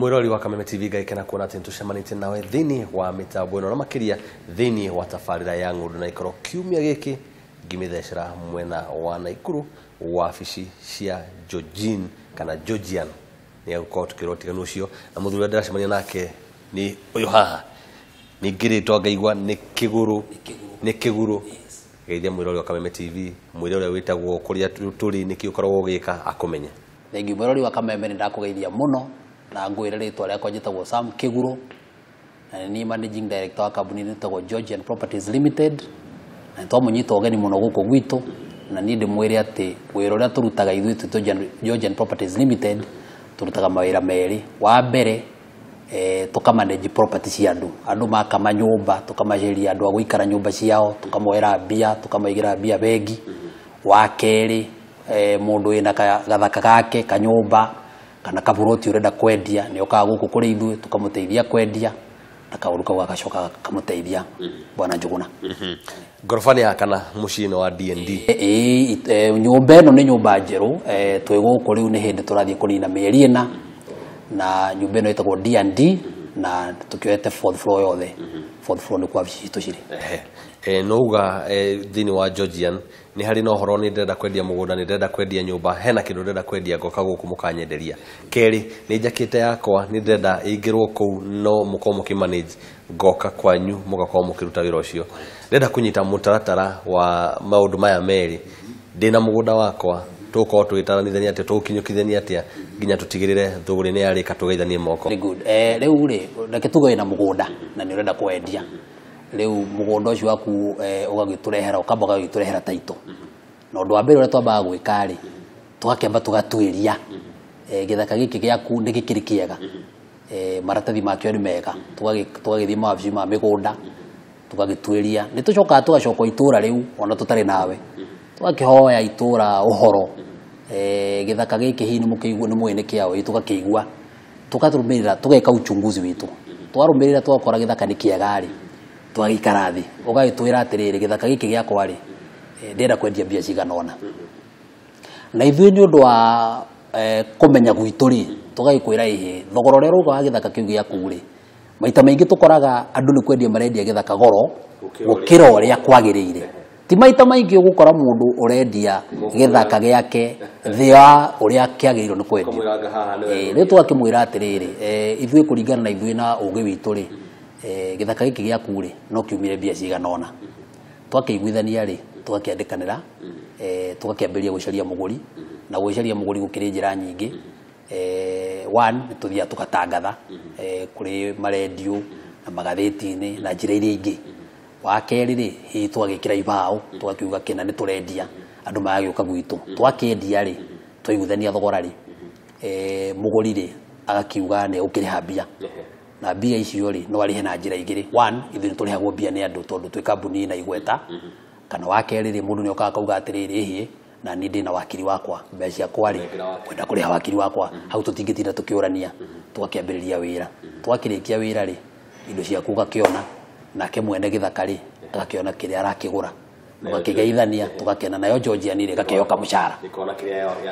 Mwirori wa Kameme TV, ngaikena kuona atĩ nĩtũcemanĩtie nawe thĩinĩ wa mĩtambo ĩno na makĩria thĩinĩ wa tabarĩra ya Ng'ũndũ na Ikoro. Kiumia gĩkĩ ngĩmĩthecera mwena wa Naikuru, wabici cia Georgine kana Georgian, nĩ egũkorwo tũkĩrwo ũtiganu ũcio. Na mũthuri ũrĩa ndĩracemania nake nĩ ũyũ haha, ningĩ rĩtwa ngaigua nĩ Kĩgũrũ, nĩ Kĩgũrũ. Geithia mwĩrori wa Kameme TV, mwĩre ũrĩa wĩtagwo, kũrĩa tũrĩ, nĩkĩ ũkoragwo ũgĩka, akũmenye. Thengiũ mwĩrori wa Kameme, nĩ ndakũgeithia mũno na ngwĩre rĩtwa rĩakwa njĩtagwo Sam Kĩgũrũ, na nĩ niĩ managing director wa kambuni ĩtagwo Georgian Properties Limited, na nĩtwamũnyita ũgeni mũno gũkũ gwitũ. Na niĩ ndĩmwĩre atĩ wĩra ũrĩa tũrutaga ithuĩ twĩ Georgian Properties Limited, tũrutaga mawĩra merĩ. Wa mbere, tũkamanage property cia andũ. Andũ maka manyũmba, tũkamaceria andũ a gũikara nyũmba ciao, tũkamoera mbia, tũkamaigĩra mbia bengi. Wa kerĩ, mũndũ wĩna gathaka gake, kanyũmba kana kaburoti ũrenda kwendia, nĩ okaga gũkũ kũrĩ ithuĩ, tũkamũteithia kwendia, na kaũndũ kau gagacoka kamũteithia, bwana Njũgũna. Ngoroba nĩ ya kana mũciĩ-inĩ wa D&D? Ĩĩ, nyũmba ĩno nĩ nyũmba njerũ. Twĩ gũkũ rĩu nĩ hĩndĩ tũrathiĩ kũnina mĩeri 4, na nyũmba ĩno ĩtagwo D&D, na tũkĩoete fourth floor yothe. Fourth floor nĩ kwa wabici citũ cirĩ. Nouga thĩinĩ wa Georgian nĩ harĩ na ũhoro, nĩ ndĩrenda kwendia mũgũnda, nĩ ndĩrenda kwendia nyũmba, hena kĩndũ ndĩrenda kwendia, ngoka gũkũ mũkanyenderia. Kerĩ, nĩ njakĩte yakwa, nĩ ndĩrenda ĩingĩrwo kũu, no mũkorwo mũkĩmanage, ngoka kwanyu mũgakorwo mũkĩruta wĩra ũcio. Ndĩrenda kũnyita mũtaratara wa maũndũ maya merĩ. Ndĩna mũgũnda wakwa, tũgũkorwo tũgĩtaranithania atĩa, tũgũkinyũkithania atĩa nginya tũtigĩrĩre thũgũrĩ nĩ yarĩka, tũgeithanie moko? Very good. Rĩu rĩ, reke tuge wĩna mũgũnda na nĩ ũrenda kwendia. Rĩu mũgũnda ũcio waku, ũgagĩtũrehera, ũkamba ũgagĩtũrehera title. Na ũndũ wa mbere ũrĩa twambaga gwĩka rĩ, tũgakĩamba tũgatuĩria gĩthaka gĩkĩ gĩaku nĩ gĩkĩrĩ kĩega, maratathi makĩo nĩ mega. Tũgagĩthiĩ mawabici ma mĩgũnda, tũgagĩtuĩria. Nĩ tũcokaga tũgacoka itũra rĩu ona tũtarĩ nawe, tũgakĩhoya itũra ũhoro, gĩthaka gĩkĩ hihi nĩ mũkĩigua, nĩ mũĩ nĩ kĩao? Ĩ, tũgakĩigua, tũkarũmĩrĩra, tũgeka uchunguzi witũ. Twarũmĩrĩra twakora gĩthaka nĩ kĩega rĩ, tũgagĩikara thĩ, ũgagĩtwĩra atĩrĩrĩ, gĩthaka gĩkĩ gĩakwa rĩ, ndĩrenda kwendia mbia cigana ũna. Na ithuĩ nĩ ũndũ wa kũmenya gwitũ rĩ, tũgagĩkwĩra ĩhĩ, thogora ũrĩa ũrauga wa gĩthaka kĩu gĩaku rĩ, maita maingĩ tũkoraga andũ nĩ kwendia marendia gĩthaka goro gũkĩra ũrĩa kwagĩrĩire. Ti maita maingĩ ũgũkora mũndũ ũrendia gĩthaka gĩake thĩ wa ũrĩa kĩagĩrĩirwo nĩ kwendio. Rĩu tũgakĩmwĩra atĩrĩrĩ, ithuĩ kũringana na ithuĩ na ũgĩ witũ rĩ, gĩthaka gĩkĩ gĩaku rĩ, no kiumire mbia cigana ũna. Twakĩiguithania rĩ, tũgakĩandĩkanĩra, tũgakĩambĩrĩria gũcaria mũgũri. Na gũcaria mũgũri gũkĩrĩ njĩra nyingĩ. One, nĩ tũthiaga tũgatangatha kũrĩ marendio na magathĩti-inĩ na njĩra iria ingĩ. Wa kerĩ rĩ, hihi tũgagĩkĩra ibaũ, tũgakiuga kĩna nĩ tũrendia, andũ magagĩũka gwitũ. Twakĩendia rĩ, twaiguithania thogora rĩ, mũgũri rĩ agakiuga nĩ egũkĩrĩha mbia, na mbia icio rĩ, no arĩhe na njĩra igĩrĩ. One, ithuĩ nĩ tũrĩhagwo mbia nĩ andũ tondũ twĩ kambuni ĩna igweta. Kana wa kerĩ rĩ, mũndũ nĩ okaga akauga atĩrĩrĩ, ĩhĩ, na niĩ ndĩna wakiri wakwa, mbeca ciakwa rĩ, kwenda kũrĩha wakiri wakwa. Hau tũtingĩtinda tũkĩũrania, tũgakĩambĩrĩria wĩra. Twakĩrĩkia wĩra rĩ, indo ciaku ũgakĩona, nake mwene gĩthaka rĩ agakĩona kĩrĩa arakĩgũra, tũgakĩgeithania, tũgakena. Nayo Georgian rĩ, ĩgakĩheo kamũcara,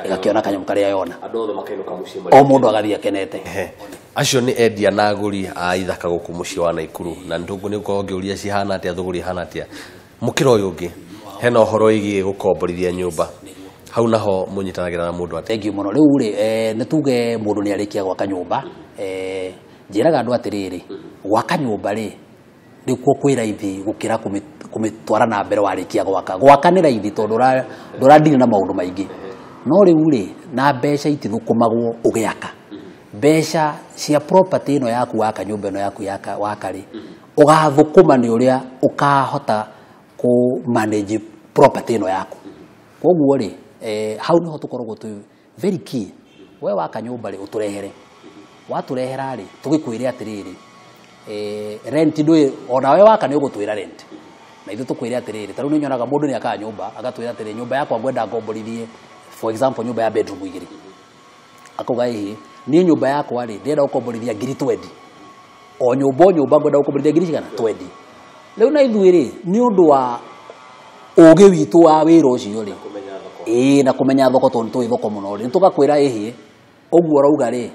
ĩgakĩona kanyamũ karĩa yona. Andũ othe makainũka mũciĩ. O mũndũ agathiĩ akenete. Acio nĩ endia na agũri a ithaka gũkũ mũciĩ wa Naikuru, na nĩ gũkorwo ngĩũria cihana atĩa, thũgũrĩ ihana atĩa. Mũkĩra ũyũ ũngĩ, hena ũhoro wĩgiĩ gũkomborithia nyũmba, hau naho mũnyitanagĩra na mũndũ atĩa? Thank you mũno. Rĩu rĩ, nĩ tuge mũndũ nĩ arĩkia gwaka nyũmba. Njĩraga andũ atĩrĩrĩ, gwaka nyũmba rĩ, nĩkuo kwĩ raithi gũkĩra kũmĩtwara na mbere warĩkia gwaka. Gwaka nĩ raithi tondũ ndũradiri na maũndũ maingĩ. No rĩu rĩ, na mbeca itithũkũmagwo ũgĩaka. Mbeca cia property ĩno yaku waka, nyũmba ĩno yaku yaka waka rĩ, ũgathũkũma nĩ ũrĩa ũkahota kũ manage property ĩno yaku. Koguo rĩ, hau nĩho tũkoragwo twĩ very key. We waka nyũmba rĩ, ũtũrehere. Watũrehera rĩ, tũgĩkwĩre atĩrĩrĩ, rent ndũĩ ona we waka nĩ ũgũtwĩra rent, na ithuĩ tũkwĩre atĩrĩrĩ, ta rĩu nĩ nyonaga mũndũ nĩ akaga nyũmba, agatwĩra atĩrĩrĩ, nyũmba yakwa ngwenda ngomborithie, for example, nyũmba ya bedroom 2. Akauga, ĩhĩ, niĩ nyũmba yakwa rĩ, ndĩrenda gũkomborithia ngiri 20 o nyũmba, o nyũmba ngwenda gũkomborithia ngiri cigana, 20. Rĩu na ithuĩ rĩ, nĩ ũndũ wa ũgĩ witũ wa wĩra ũcio rĩ, ĩĩ, na kũmenya thoko, tondũ nĩ tũĩ thoko mũno rĩ, nĩ tũgakwĩra, ĩhĩ, ũguo ũrauga rĩ.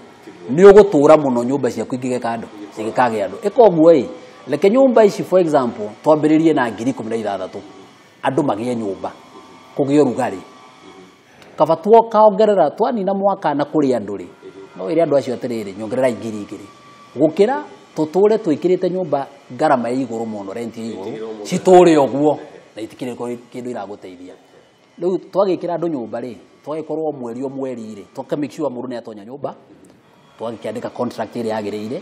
Nĩ ũgũtũra mũno nyũmba ciaku ingĩgeka andũ cingĩkagĩa andũ. Ĩka ũguo ĩ, reke nyũmba ici for example twambĩrĩrie na 16,000 andũ magĩe nyũmba kũgĩe ũrugarĩ. Kaba tuokaongerera twanina mwaka na kũrĩ andũ rĩ, no ĩre andũ acio atĩrĩrĩ, nyongererai 2,000 gũkĩra tũtũre twĩkĩrĩte nyũmba ngarama ya igũrũ mũno, rent ya igũrũ, citũre ũguo na itikĩrĩ kĩndũ iragũteithia. Rĩu twagĩkĩra andũ nyũmba rĩ, twagĩkorwo mweri o mweri rĩ, tũka make sure mũndũ nĩ atonya nyũmba, twagĩkĩandĩka contract ĩrĩa yagĩrĩire,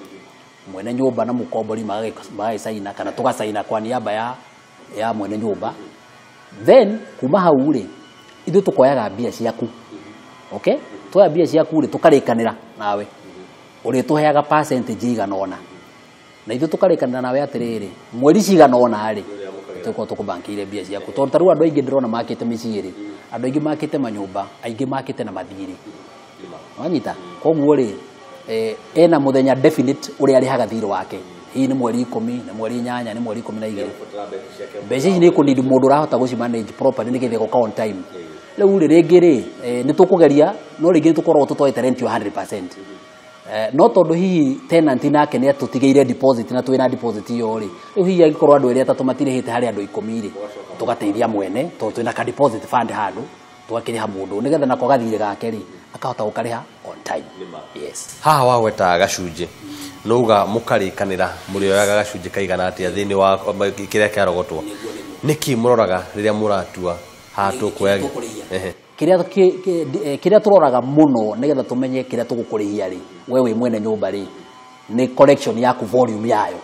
mwene nyũmba na mũkombori magagĩcaina kana tũgacaina kwa niaba ya mwene nyũmba. Then kuma hau rĩ, ithuĩ tũkoyaga mbia ciaku. Okay? Twoya mbia ciaku rĩ, tũkarĩkanĩra nawe. Ũrĩtũheaga percentage igana ũna. Na ithuĩ tũkarĩkanĩra nawe atĩrĩrĩ, mweri cigana ũna rĩ, tũkorwo tũkũbankĩire mbia ciaku. Tondũ ta rĩu andũ aingĩ ndĩrona makĩte mĩciĩ rĩ, andũ aingĩ makĩte manyũmba, aingĩ makĩte na mathirĩ. Wanyita? Koguo rĩ, ena mũthenya definite ũrĩa arĩhaga thirĩ wake. Hihi nĩ mweri 10, nĩ mweri 8, nĩ mweri 12. Mbeca ici nĩ ikũnidi mũndũ ũrahota gũci manage properly nĩgetha ĩgoka on time. Rĩu rĩ, rĩngĩ rĩ, nĩ tũkũgeria, no rĩngĩ nĩ tũkoragwo tũtoete rent yo 100%. No tondũ hihi tenant nake nĩ atũtigĩire deposit na twĩna deposit ĩyo rĩ, rĩu hihi angĩkorwo andũ erĩ atatũ matirĩhĩte harĩ andũ 10 rĩ, tũgateithia mwene tondũ twĩna ka deposit fund handũ, tũgakĩrĩha mũndũ nĩgetha nako gathirĩ gake rĩ, akahota gũkarĩha on time. Yes. Haha wagweta gacunjĩ, nĩuga mũkarĩkanĩra mũrĩoyaga gacunjĩ kaigana atĩa thĩinĩ wa kĩrĩa kĩarogotwo. Nĩkĩ mũroraga rĩrĩa mũratua haha tũkuoya? Kĩrĩa tũroraga mũno nĩgetha tũmenye kĩrĩa tũgũkũrĩhia rĩ, we wĩ mwene nyũmba rĩ, nĩ collection yaku volume yayo.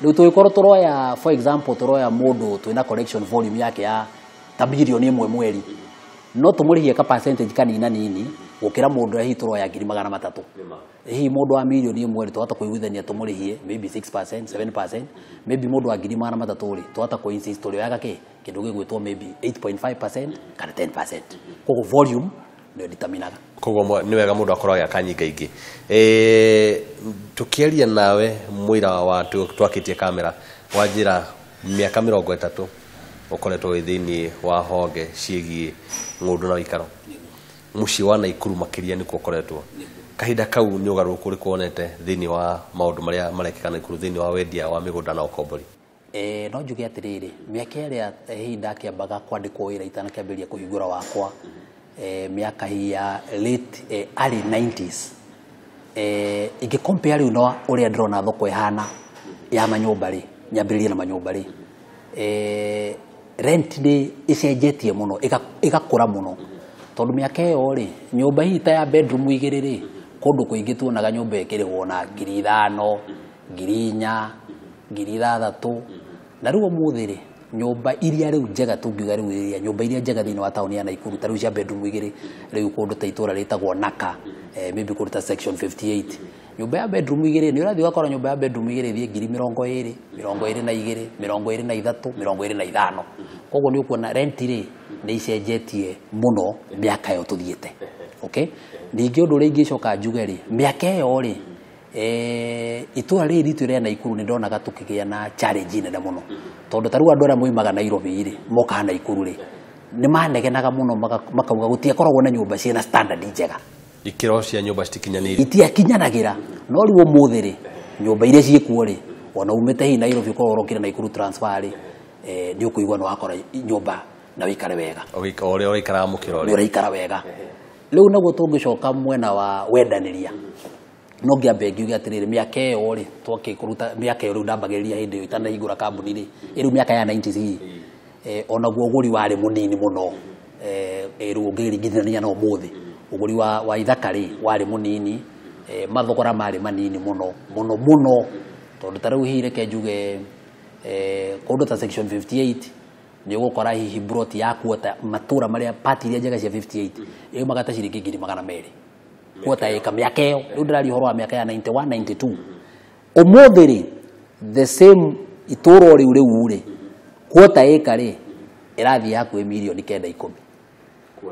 Rĩu tũgĩkorwo tũroya for example tũroya mũndũ twĩna collection volume yake ya ta mirioni 1 mweri, no tũmũrĩhie ka percentage kanina nini gũkĩra mũndũ ũrĩa hihi tũroya 300,000. Hihi mũndũ wa mirioni 1 rĩ, twahota kũiguithania tũmũrĩhie maybe 6%, 7%, maybe mũndũ wa 300,000 rĩ, twahota kũ insist tũrĩoyaga kĩ kĩndũ gĩgwĩtwo maybe 8.5% kana 10%. Koguo volume nĩyo determinaga. Koguo nĩ wega mũndũ akorwo agĩaka nyinga ingĩ. Tũkĩaria nawe mũira wa twakĩtie kamera, wanjĩra mĩaka 30 ũkoretwo wĩ thĩinĩ wa honge ciĩgiĩ ng'ũndũ na ũikaro. Mũciĩ wa Naikuru makĩria nĩkuo ũkoretwo. Kahinda kau nĩ ũgarũrũku ũrĩkũ wonete thĩinĩ wa maũndũ marĩa marekĩka Naikuru thĩinĩ wa wendia wa mĩgũnda na ũkombori? No njuge atĩrĩrĩ, mĩaka ĩrĩa hihi ndakĩambaga kwandĩkwo wĩra itanakĩambĩrĩria kũhingũra wakwa, mĩaka hii ya late early 90s, ingĩ compare rĩu na ũrĩa ndĩrona thoko ĩhana ya manyũmba rĩ, nyambĩrĩrie na manyũmba rĩ, rent nĩ ĩcenjetie mũno, ĩgakũra mũno. Tondũ mĩaka ĩyo rĩ, nyũmba hihi ta ya bedroom 2 rĩ, kũndũ kũingĩ tuonaga nyũmba ĩkĩrĩhwo na 5,000, 4,000, 6,000. Na rĩu ũmũthĩ rĩ, nyũmba iria rĩu njega tũngiuga rĩu iria nyũmba iria njega thĩinĩ wa taũni ya Naikuru ta rĩu cia bedroom 2 rĩu kũndũ ta itũra rĩtagwo Naka, maybe kũndũ ta section 58, nyũmba ya bedroom 2 nĩ ũrathiĩ ũgakora nyũmba ya bedroom 2 ĩthiĩ 20,000, 22, 23, 25. Koguo nĩ ũkuona rent rĩ nĩ icenjetie mũno mĩaka ĩyo tũthiĩte. Okay? Ningĩ ũndũ ũrĩa ingĩcoka njuge rĩ, mĩaka ĩyo rĩ, itũra rĩrĩ ritũ rĩa Naikuru nĩ ndonaga tũkĩgĩa na challenge nene mũno. Tondũ ta rĩu andũ arĩa moimaga Nairobi rĩ, mokaga Naikuru rĩ, nĩ manegenaga mũno makauga gũtiakoragwo na nyũmba ciĩna standard njega. Ikĩro cia nyũmba citikinyanĩire. Itiakinyanagĩra. No rĩu ũmũthĩ rĩ, nyũmba iria ciĩkuo rĩ, ona umĩte hihi Nairobi ũkorwo ũrokire Naikuru transfer rĩ, nĩ ũkũigua nĩ wakora nyũmba na wĩikare wega. O ũrĩa ũraikaraga mũkĩra ũrĩa. Nĩ ũraikara wega. Rĩu naguo tũngĩcoka mwena wa wendanĩria, no ngĩambe ngiuge atĩrĩrĩ, mĩaka ĩyo rĩ, twakĩkũruta mĩaka ĩyo rĩu ndambagĩrĩria hĩndĩ ĩyo itanahingũra kambuni rĩ, rĩu mĩaka ya 90s hihi, onaguo ũgũri warĩ mũnini mũno, rĩu ũngĩringithania na ũmũthĩ, ũgũri wa ithaka rĩ warĩ mũnini, mathogora marĩ manini mũno mũno mũno. Tondũ ta rĩu hihi reke njuge, kũndũ ta section 58 nĩ ũgũkora hihi broti ya kuota matũra marĩa pati iria njega cia 58 ĩumaga ta ciringi 200,000 kuota ĩka mĩaka ĩyo. Rĩu ndĩraria ũhoro wa mĩaka ya 91, 92. Ũmũthĩ rĩ, the same itũra rĩu rĩu rĩ, kuota ĩka rĩ ĩrathiĩ hakuhĩ mirioni 9 10.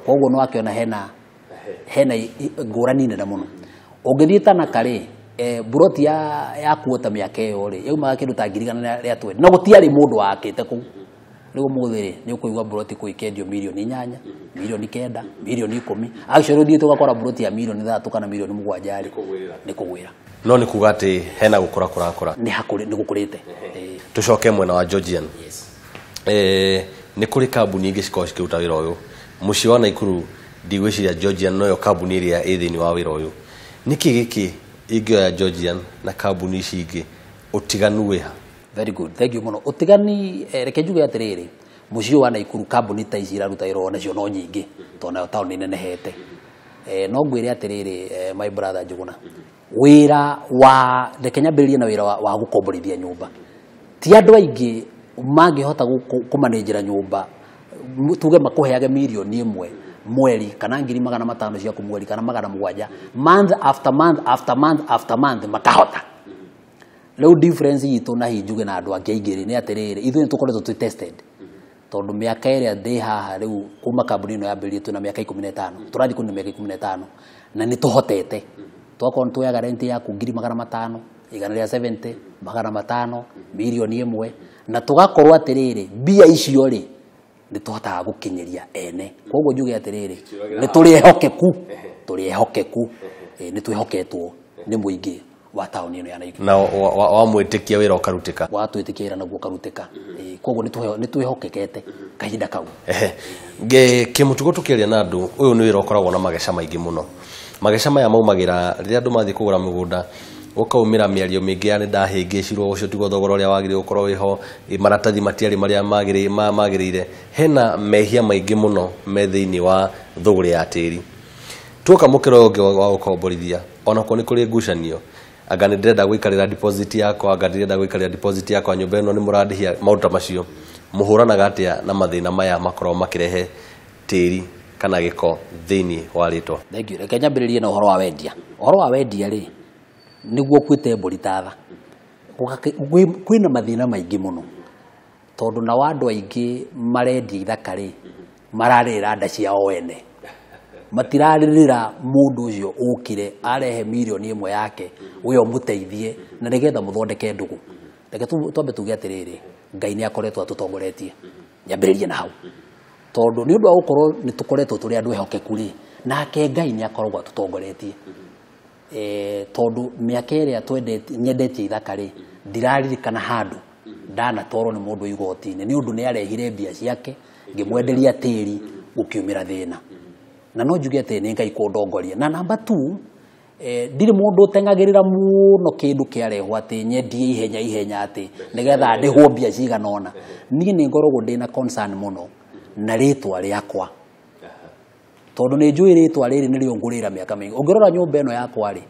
Koguo nĩ wakĩona hena ngũrani nene mũno. Ũngĩthiĩ Tanaka rĩ, broti ya kuota mĩaka ĩyo rĩ, yaumaga kĩndũ ta 120,000. No gũtiarĩ mũndũ wakĩte kũu. Rĩu ũmũthĩ rĩ nĩ ũkũigua mburoti kũu ĩkĩendio mirioni 8, mirioni 9, mirioni 10. Actually ũthiĩte ũgakora mburoti ya mirioni 6 kana mirioni 7 rĩ nĩ kũgwĩra. No nĩ kuga atĩ hena gũkũra kũrakũra. Nĩ hakũrĩ, nĩ gũkũrĩte. Tũcoke mwena wa Georgian. Yes. Nĩ kũrĩ kambuni ingĩ cikoragwo cikĩruta wĩra ũyũ. Mũciĩ wa Naikuru ndigwĩciria Georgian noyo kambuni ĩrĩa ĩ thĩinĩ wa wĩra ũyũ. Nĩkĩ gĩkĩ ingĩoya Georgian na kambuni ici ingĩ ũtiganu wĩ ha? Very good. Thank you mũno. Ũtigani, reke njuge atĩrĩrĩ, mũciĩ wa Naikuru kambuni ta ici iraruta wĩra onacio no nyingĩ tondũ nayo taũni ĩnenehete. No ngwĩre atĩrĩrĩ, my brother Njuguna, wĩra wa reke nyambĩrĩrie na wĩra wa gũkomborithia nyũmba. Ti andũ aingĩ mangĩhota kũmanĩnjĩra nyũmba, tuge makũheage mirioni 1 mweri kana 500,000 ciaku mweri kana 700 month after month after month after month makahota. Rĩu difference itũ na hihi njuge na andũ angĩ aingĩ rĩ nĩ atĩrĩrĩ, ithuĩ nĩ tũkoretwo twĩ tested tondũ mĩaka ĩrĩa ndĩ haha rĩu kuma kambuni ĩno yambĩrĩrie twĩna mĩaka 15, tũrathiĩ kũnina mĩaka 15 na nĩ tũhotete. Twakorwo nĩ tuoyaga rent yaku 500,000, 170, 500, mirioni 1, na tũgakorwo atĩrĩrĩ mbia icio rĩ nĩ tũhotaga gũkinyĩria ene. Koguo njuge atĩrĩrĩ nĩ tũrĩ ehokeku, tũrĩ ehokeku, nĩ twĩhoketwo nĩ mũingĩ wa taũni ĩno ya Naikuru. Na wamwĩtĩkia wĩra ũkarutĩka. Watwĩtĩkia wĩra naguo ũkarutĩka. Koguo nĩ twĩhokekete kahinda kau. Kĩmũtugo tũkĩaria na andũ, ũyũ nĩ wĩra ũkoragwo na mageca maingĩ mũno. Mageca maya maumagĩra rĩrĩa andũ mathiĩ kũgũra mĩgũnda, gũkaumĩra mĩario mĩingĩ ya nĩ ndahĩngĩcirwo, ũcio tiguo thogora ũrĩa wagĩrĩirwo gũkorwo wĩho, maratathi matiarĩ marĩa magĩrĩire. Hena mehia maingĩ mũno me thĩinĩ wa thũgũrĩ ya tĩri. Tuoka mũkĩra ũyũ ũngĩ wa gũkomborithia, onakuo nĩ kũrĩ ngucanio. Anga nĩ ndĩrenda gũikarĩra deposit yakwa, anga ndĩrenda gũikarĩra deposit yakwa, nyũmba ĩno nĩ mũrandĩhia, maũndũ ta macio. Mũhũranaga atĩa na mathĩna maya makoragwo makĩrehe tĩri kana gĩko thĩinĩ wa rĩtwa? Thank you. Reke nyambĩrĩrie na ũhoro wa wendia. Ũhoro wa wendia rĩ, nĩguo ũkuĩte mbũri ta tha. Kwĩna mathĩna maingĩ mũno tondũ nao andũ aingĩ marendia ithaka rĩ, mararĩrĩra nda ciao ene. Matirarĩrĩra mũndũ ũcio ũkire arehe mirioni 1 yake we ũmũteithie na nĩgetha mũthondeke ndũgũ. Reke twambe tuge atĩrĩrĩ, Ngai nĩ akoretwo atũtongoretie. Nyambĩrĩrie na hau tondũ nĩ ũndũ wa gũkorwo nĩ tũkoretwo tũrĩ andũ ehokeku rĩ, nake Ngai nĩ akoragwo atũtongoretie. Tondũ mĩaka ĩrĩa nyendetie ithaka rĩ, ndiraririkana handũ ndanatwarwo nĩ mũndũ igoti-inĩ nĩ ũndũ nĩ arehire mbia ciake ngĩmwenderia tĩri gũkiumĩra thĩna. Na no njuge atĩ nĩ Ngai kũndongoria. Na namba 2, ndirĩ mũndũ ũteng'agĩrĩra mũno kĩndũ kĩarehwo atĩ nyendie ihenya ihenya atĩ nĩgetha ndĩhwo mbia cigana ũna. Niĩ nĩ ngoragwo ndĩna concern mũno na rĩtwa rĩakwa tondũ nĩ njũĩ rĩtwa rĩrĩ nĩrĩo ngũrĩra mĩaka mĩingĩ. Ũngĩrora nyũmba ĩno yakwa rĩ,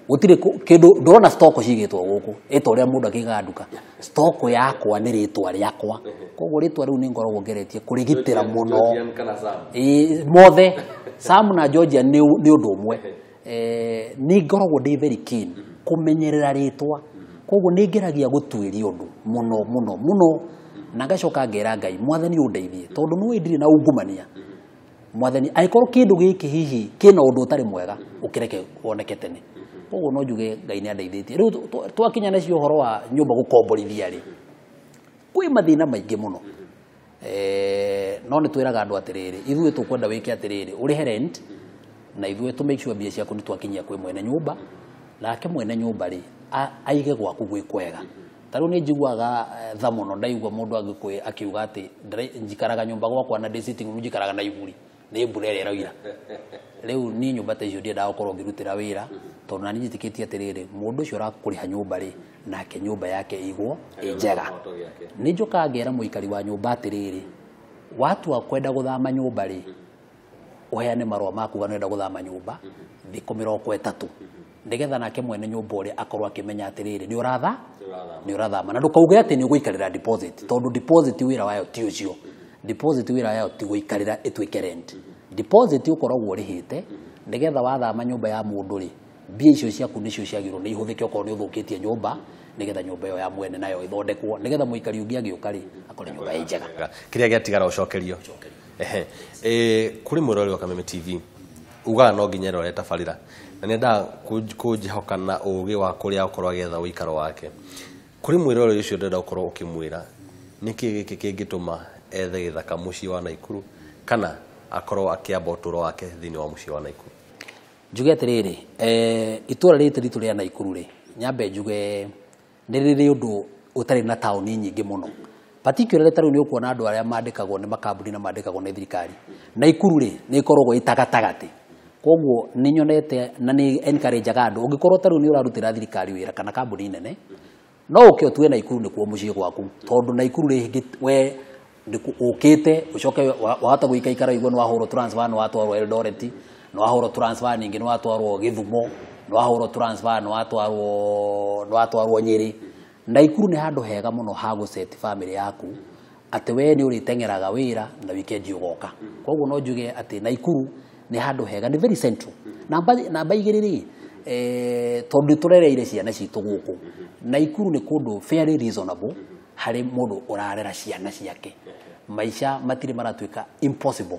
gũtirĩ kĩndũ ndũrona stock cigĩtwo gũkũ ĩta ũrĩa mũndũ akĩigaga nduka. Stock yakwa nĩ rĩtwa rĩakwa, koguo rĩtwa rĩu nĩ ngoragwo ngeretie kũrĩgitĩra mũno. Mothe Sam na Georgia nĩ ũndũ ũmwe. Nĩ ngoragwo ndĩ very keen kũmenyerera rĩtwa, koguo nĩ ngeragia gũtuĩria ũndũ mũno mũno mũno, na ngacoka ngera Ngai mwathani ũndeithie tondũ nĩũĩ ndirĩ na ungumania. Mwathani angĩkorwo kĩndũ gĩkĩ hihi kĩna ũndũ ũtarĩ mwega ũkĩreke woneke tene. Koguo no njuge Ngai nĩ andeithĩtie. Rĩu twakinya nacio ũhoro wa nyũmba gũkomborithia rĩ, kwĩ mathĩna maingĩ mũno. No nĩ twĩraga andũ atĩrĩrĩ, ithuĩ tũkwenda wĩke atĩrĩrĩ, ũrĩhe rent na ithuĩ tũ make sure mbia ciaku nĩ twakinyia kwĩ mwene nyũmba, nake mwene nyũmba rĩ aige gwaku gwĩ kwega. Ta rĩu nĩ njiguaga tha mũno ndaigua mũndũ akiuga atĩ njikaraga nyũmba gwakwa na ndĩ sitting room njikaraga na iburi, nĩ mbura ĩrĩa ĩroira. Rĩu niĩ nyũmba ta icio ndiendaga gũkorwo ngĩrutĩra wĩra tondũ nani njĩtĩkĩtie atĩrĩrĩ, mũndũ ũcio ũrakũrĩha nyũmba rĩ, nake nyũmba yake ĩigwo ĩ njega. Nĩ njũkaga ngera mũikari wa nyũmba atĩrĩrĩ, watua kwenda gũthama nyũmba rĩ, ũheane marũa maku kana ũrenda gũthama nyũmba thikũ 30 nĩgetha nake mwene nyũmba ũrĩa akorwo akĩmenya atĩrĩrĩ nĩ ũrathama, na ndũkauge atĩ nĩ ũgũikarĩra deposit tondũ deposit wĩra wayo ti ũcio. Deposit wĩra wayo ti gũikarĩra ĩtuĩke rent. Deposit ũkoragwo ũrĩhĩte nĩgetha wathama nyũmba ya mũndũ rĩ, mbia icio ciaku nĩcio ciagĩrĩirwo nĩ ihũthĩke okorwo nĩ ũthũkĩtie nyũmba, nĩgetha nyũmba ĩyo ya mwene nayo ĩthondekwo nĩgetha mũikari ũngĩ agĩũka rĩ akore nyũmba ĩ njega. Kĩrĩa gĩatigara ũcokerio. Kũrĩ mwĩroreri wa Kameme TV ugaga no nginya erorere tabarĩra na nĩendaga kũnjĩhoka na ũgĩ wa kũrĩa akorwo agĩetha ũikaro wake. Kũrĩ mwĩroreri ũcio ndĩrenda ũkorwo ũkĩmwĩra nĩkĩ gĩkĩ kĩngĩtũma ethe gĩthaka mũciĩ wa Naikuru kana akorwo akĩamba ũtũũro wake thĩinĩ wa mũciĩ wa Naikuru? Njuge atĩrĩrĩ, itũra rĩrĩ ritũ rĩa Naikuru rĩ, nyambe njuge nĩ rĩrĩ ũndũ ũtarĩ na taũni nyingĩ mũno, particularly ta rĩu nĩ ũkuona andũ arĩa mandĩkagwo nĩ makambuni na mandĩkagwo nĩ thirikari. Naikuru rĩ, nĩ ĩkoragwo ĩ gatagatĩ, koguo nĩ nyonete na nĩ encourage-aga andũ, ũngĩkorwo ta rĩu nĩ ũrarutĩra thirikari wĩra kana kambuni nene, no ũke ũtue Naikuru nĩkuo mũciĩ gwaku, tondũ Naikuru rĩ, we ũkĩte ũcoke wahota gũikaikara ũigue nĩ wahũrwo transfer, nĩ watwarwo Eldoret, nĩ wahũrwo transfer ningĩ nĩ watwarwo Gĩthumo, nĩ wahũrwo transfer nĩ watwarwo Nyĩrĩ. Naikuru nĩ handũ hega mũno ha gũset family yaku, atĩ we nĩ ũrĩteng'eraga wĩra na weekend ũgoka. Koguo no njuge atĩ Naikuru nĩ handũ hega, nĩ very central. Namba igĩrĩ rĩ, tondũ nĩ tũrereire ciana citũ gũkũ, Naikuru nĩ kũndũ fairly reasonable harĩ mũndũ ũrarera ciana ciake. Maica matirĩ maratuĩka impossible.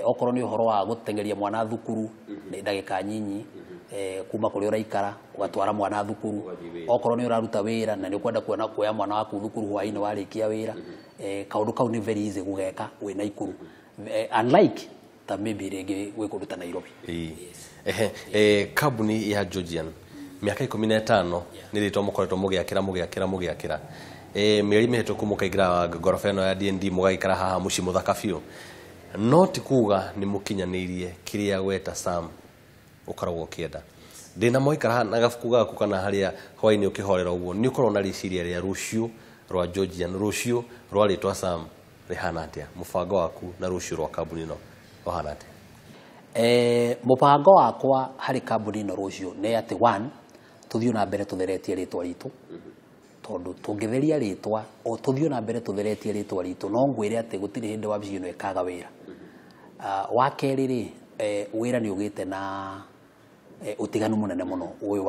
Okorwo nĩ ũhoro wa gũteng'eria mwana thukuru, nĩ ndagĩka nyinyi kuma kũrĩa ũraikara ũgatwara mwana thukuru. Okorwo nĩ ũraruta wĩra na nĩ ũkwenda kuona kuoya mwana waku thukuru hwaĩ-inĩ warĩkia wĩra, kaũndũ kau nĩ very easy gũgeka wĩ Naikuru, unlike ta maybe rĩngĩ gwĩ kũndũ ta Nairobi. Ĩĩ. Ehe, kambuni ya Georgian mĩaka 15 nĩ rĩtwa mũkoretwo mũgĩakĩra mũgĩakĩra mũgĩakĩra, mĩeri mĩhĩtũku mũkaingĩra ngoroba ĩno ya D&D, mũgaikara haha mũciĩ mũthaka biũ, no ti kuga nĩ mũkinyanĩirie kĩrĩa weta Sam ũkoragwo ũkĩenda. Ndĩna mwaikara haha na gabuku gaku kana harĩa hwaĩ-inĩ ũkĩhorera ũguo, nĩ ũkoragwo na rĩciria rĩa rũciũ rwa Georgian, rũciũ rwa rĩtwa Sam rĩhana atĩa? Mũbango waku na rũciũ rwa kambuni ĩno rũhana atĩa? Mũbango wakwa harĩ kambuni ĩno rũciũ nĩ atĩ, one, tũthiĩ na mbere tũtheretie rĩtwa ritũ, tondũ tũngĩtheria rĩtwa o tũthiĩ na mbere tũtheretie rĩtwa ritũ, no ngwĩre atĩ gũtirĩ hĩndĩ wabici ĩno ĩkaga wĩra. Wa kerĩ rĩ, wĩra nĩ ũgĩte na ũtiganu mũnene mũno ũyũ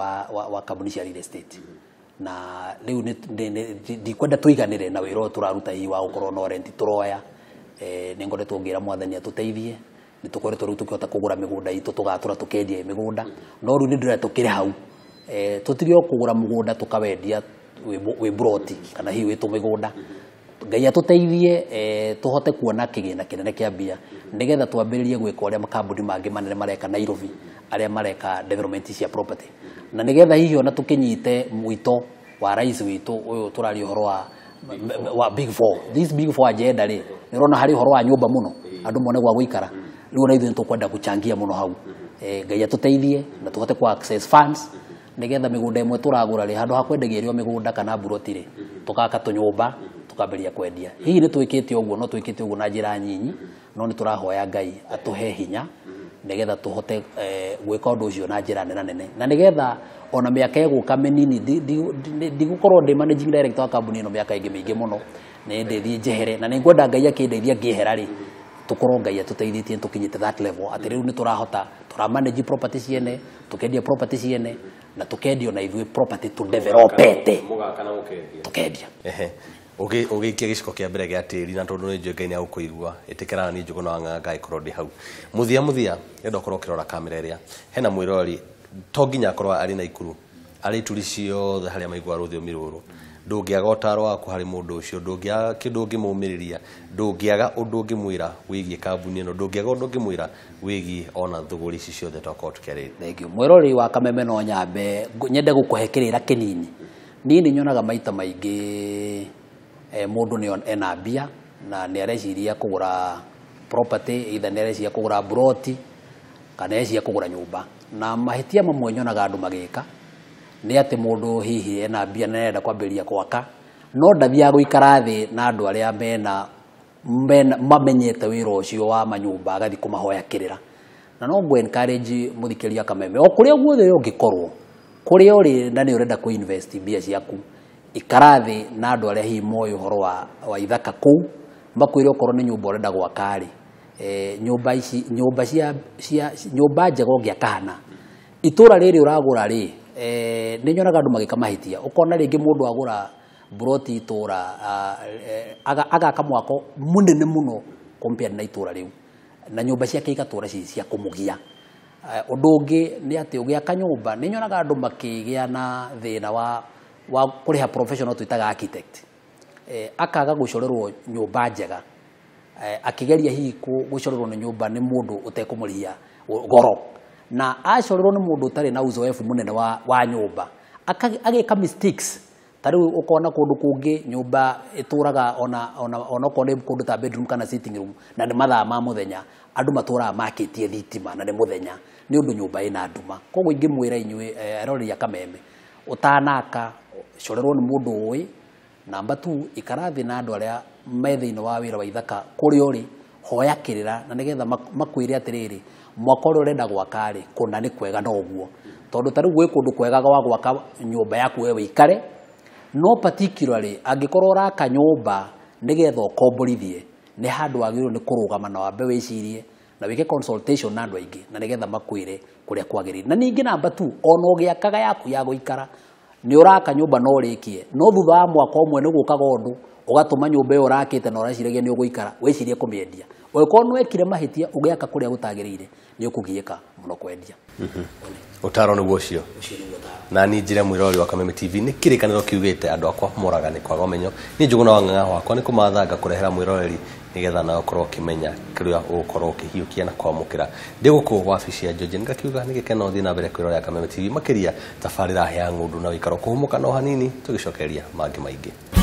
wa kambuni cia real estate, na rĩu ndikwenda tũiganĩre na wĩra ũyũ tũraruta hihi wa gũkorwo no rent tũroya. Nĩ ngoretwo ngĩra Mwathani atũteithie, nĩ tũkoretwo rĩu tũkĩhota kũgũra mĩgũnda itũ, tũgatũra tũkendia mĩgũnda, no rĩu nĩ ndĩrenda tũkĩre hau, tũtige o kũgũra mũgũnda tũkawendia wĩ broti kana hihi wĩ tũmĩgũnda. Ngai atũteithie, tũhote kuona kĩgĩna kĩnene kĩa mbia, nĩgetha twambĩrĩrie gwĩka ũrĩa makambuni mangĩ manene mareka Nairobi, arĩa mareka development cia property, na nĩgetha hihi ona tũkĩnyite mwito wa rais witũ ũyũ tũraria ũhoro wa big four, this big four agenda rĩ, nĩ ũrona harĩ ũhoro wa nyũmba mũno, andũ mone gwa gũikara. Rĩu ona ithuĩ nĩ tũkwenda gũchangia mũno hau. Ngai atũteithie na tũhote ku access funds, nĩgetha mĩgũnda ĩmwe tũragũra rĩ, handũ ha kwendagia ĩrĩ o mĩgũnda kana mburoti rĩ, tũgaka tũnyũmba tũkambĩrĩria kwendia. Hihi nĩ twĩkĩte ũguo, no twĩkĩte ũguo na njĩra nyinyi, no nĩ tũrahoya Ngai atũhe hinya nĩgetha tũhote gwĩka ũndũ ũcio na njĩra nene nene, na nĩgetha ona mĩaka ĩgũka mĩnini ndigũkorwo ndĩ managing director wa kambuni ĩno mĩaka ĩngĩ mĩingĩ mũno, nĩ ndĩthiĩ njehere, na nĩ ngwenda Ngai akĩndeithia ngĩehera rĩ, tũkorwo Ngai atũteithĩtie tũkinyĩte that level atĩ rĩu nĩ tũrahota tũra manage property ciene, tũkendia property ciene, na tũkendio na ithuĩ property tũdevelopete. Mũgaka na mũkendia. Tũkendia. Ehe, ũgĩikia gĩciko kĩa mbere gĩa tĩri, na tondũ nĩ njũĩ Ngai nĩ agũkũigua, ĩtĩkĩra na niĩ Njũgũna wa Ng'ang'a ngagĩkorwo ndĩ hau mũthia mũthia. Enda ũkorwo ũkĩrora kamera ĩrĩa hena mwĩrori, to nginya akorwo arĩ Naikuru, arĩ ituri ciothe harĩa maiguaga rũthiomi rũrũ, ndũngĩaga ũtaro waku harĩ mũndũ ũcio, ndũngĩaga kĩndũ ũngĩmũmĩrĩria, ndũngĩaga ũndũ ũngĩmwĩra wĩgiĩ kambuni ĩno, ndũngĩaga ũndũ ũngĩmwĩra wĩgiĩ ona thũgũrĩ ici ciothe twakorwo tũkĩarĩrĩria. Thank you. Mwĩroreri wa Kameme, no nyambe nyende gũkũhe kĩrĩra kĩnini. Niĩ nĩ nyonaga maita maingĩ, mũndũ nĩ ena mbia na nĩ areciria kũgũra property, either nĩ areciria kũgũra broti kana areciria kũgũra nyũmba. Na mahĩtia mamwe nyonaga andũ magĩka nĩ atĩ mũndũ hihi ena mbia na arenda kwambĩrĩria gwaka, no ndathiaga gũikara thĩ na andũ arĩa mena mamenyete wĩra ũcio wa manyũmba, agathiĩ kũmahoya kĩrĩra. Na no ngũ encourage mũthikĩria Kameme, o kũrĩa guothe ũngĩkorwo, kũrĩa ũrĩ na nĩ ũrenda kũ invest mbia ciaku, ikara thĩ na andũ arĩa hihi moĩ ũhoro wa ithaka kũu, makwĩre okorwo nĩ nyũmba ũrenda gwaka rĩ, nyũmba ici, nyũmba cia nyũmba njega ũngĩaka hana itũra rĩrĩ ũragũra rĩ. Nĩ nyonaga andũ magĩka mahĩtia, ũkona rĩngĩ mũndũ agũra broti itũra, agaka mwako mũnene mũno compared na itũra rĩu, na nyũmba ciake igatũra ci cia kũmũgia. Ũndũ ũngĩ nĩ atĩ ũgĩaka nyũmba nĩ nyonaga andũ makĩgĩa na thĩna wa kũrĩha professional twĩtaga architect, akaga gũcorerwo nyũmba njega. Akĩgeria hihi gũcorerwo nĩ nyũmba nĩ mũndũ ũtekũmũrĩhia goro, na acorerwo nĩ mũndũ ũtarĩ na uzoefu mũnene wa nyũmba, agĩka mistakes. Ta rĩu ũkona kũndũ kũngĩ nyũmba ĩtũraga ona onokorwo nĩ kũndũ ta bedroom kana sitting room, na nĩ mathaa ma mũthenya, andũ matũraga makĩtie thitima na nĩ mũthenya, nĩ ũndũ nyũmba ĩna nduma. Koguo ingĩmwĩra inyuĩ eroreri a Kameme, ũtanaka corerwo nĩ mũndũ ũĩ. Namba 2, ikara thĩ na andũ arĩa me thĩinĩ wa wĩra wa ithaka kũrĩa ũrĩ, hoya kĩrĩra na nĩgetha makwĩre atĩrĩrĩ, mwaka ũrĩa ũrenda gwaka rĩ, kũna nĩ kwega na ũguo. Tondũ ta rĩu gwĩ kũndũ kwega gwa gwaka nyũmba yaku we wĩikare, no particularly angĩkorwo ũraka nyũmba nĩgetha ũkomborithie, nĩ handũ wagĩrĩirwo nĩ kũrũgama na wambe wĩcirie na wĩke consultation na andũ aingĩ na nĩgetha makwĩre kũrĩa kwagĩrĩire. Na ningĩ namba 2, ona ũgĩakaga yaku ya gũikara, nĩ ũraka nyũmba no ũrĩkie, no thutha wa mwaka ũmwe nĩ gũkaga ũndũ ũgatũma nyũmba ĩyo ũrakĩte na ũreciragia nĩ ũgũikara, wĩcirie kũmĩendia. Ũngĩkorwo nĩ wekire mahĩtia ũgĩaka kũrĩa gũtagĩrĩire, nĩ ũkũgiĩka mũno kwendia. Ũtaro nĩguo ũcio. Na niĩ njĩre mwĩroreri wa Kameme TV, nĩ kĩrĩkanĩro kiugĩte andũ akwa moraga nĩ kwaga ũmenyo. Niĩ Njũgũna wa Ng'ang'a wakwa nĩ kũmatha ngakũrehera mwĩroreri nĩgetha nawe ũkorwo ũkĩmenya kĩrĩa ũgũkorwo ũkĩhiũkia na kwamũkĩra. Ndĩ gũkũ wabici ya George ngakiuga nĩ gĩkeno thiĩ na mbere kwĩrorera Kameme TV, makĩria tabarĩra ya ng'ũndũ na wĩikaro kũhũmũka no hanini tũgĩcokereria mangĩ maingĩ.